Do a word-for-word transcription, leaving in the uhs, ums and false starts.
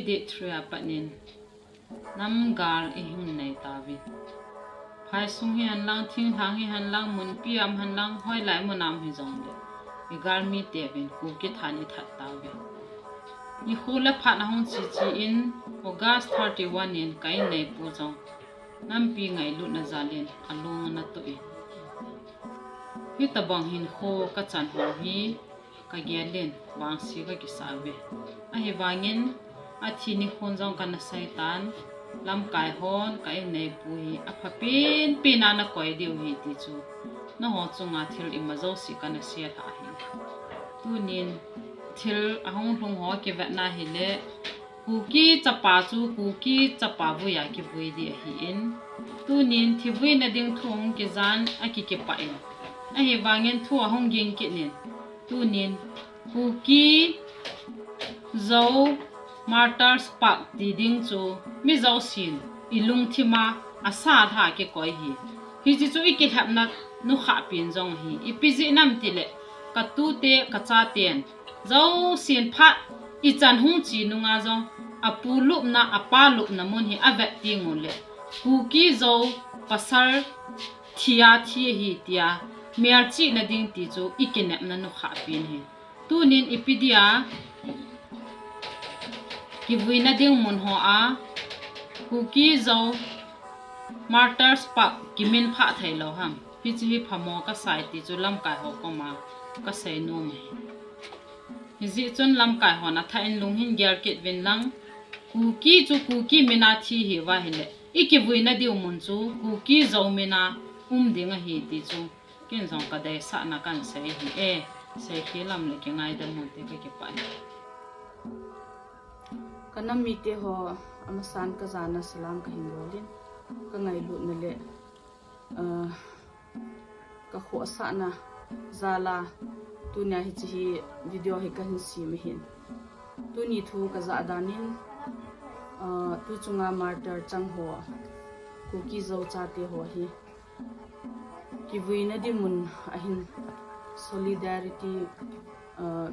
Date three a pat in nam gal i hung nei tauvin. Phaisung hihen lang, thinglhang hihen lang, munpi a um hen lang, hoilai mun a um hijongle, i galmi teuvin Kuki than i that tauvin. Nikho le phat ahung che che in, August thirty-one in ka inneipu jong nampi ngailutna jal in alung ana toh in. Hitobang hinkho ka chan ho hi ka gel in vangse ka kisah uve. Ahivangin, athi nikhon jong kana seitan, lamkai hon ka inneipu hi apha penpen a nakoi diu ahi ti chu nangho chunga thil ima jouse kana seilhah ahi. Tunin thil ahung lhung ho kivetna hile, Kuki chapa chu Kuki chapa vuiya kivui ding ahin, tunin thivuina ding thu hung kijan akikipah in, ahivangin thu ahung ging kit in, tunin Kuki Zo Martyrs Park ti ding chu mi jousen i lungthima asa lha kikoi ahi. Hiche chu i kilhepna nukhah pen jong ahi. Ipi jeh ham itile, ka tute ka chaten jousen phat ichan hung che nunga jong apu lupna, apa lupna mun hi avet tenguleh, Kuki Zo pasal thi a thi ahi tia melchihna ding ti chu i kinepna nukhah pen ahi. Tunin ipi dia kivuina ding mun hoa Kuki Zo Martyrs Park kiminphah theilou ham, hiche hi phamo kasai ti chu lamkai ho koma kasei nom ahi. Hijeh chun lamkai hon athah in lunghin gel kit uvin lang, Kuki chu Kuki mina thi ahiuva ahile, i kivuina diu mun chu Kuki Zo mina um ding ahi ti chu ken jong kadeisahna kahin sei ahi e. Seikhel lam le kingaidam uvin te, kakipah e. Ka nam mite ho, amasan kajana salam kahin bol in, kangailutna le, ah, kakhohsahna jal a tunia hiche hi video hi kahin sem ahin. Tuni thu kajah dan in, ah, tuchunga martyr chang ho, Kuki Zo chate ho hi kivuina ding mun ahin solidarity, ah,